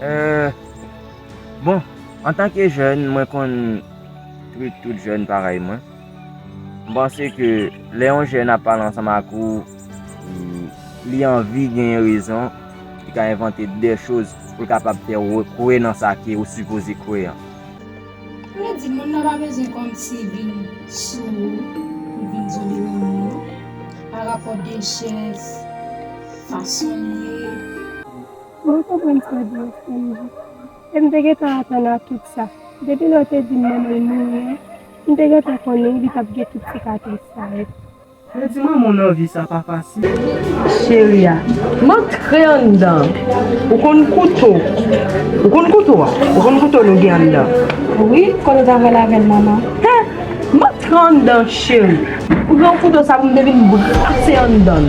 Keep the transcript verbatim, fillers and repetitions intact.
Euh, bon, antanke jèn, mwen konn tret tout jèn parèy mwen. M panse ke lè yon jèn ap pale ansanm ak ou, li anvi genyen rezon, li ka envante de choz pou l kapab fè w kwè nan sa ke ou sipoze kwè an. Sa vle di, moun nan pa bezwen kòmsi vin sou ou pou vin di w li renmen w, pa rapò de chèz, fason l ye. Mwen konprann sa w di a, Stanley. E m te gentan atann a tout sa. Depi lè w te di m manman l mouri an, m te gentan konnen li t ap gen tout sikatris sa yo. Pèdi manman w nan vi sa pa fasil. Cheri a, m antre anndan. Ou konn kouto. Ou konn kouto a? Ou konn kouto nou gen anndan? Wi, kote w t ap al avè l, manman? Hen, m antre anndan, cheri. M pran kouto sa pou m te vin brase anndan.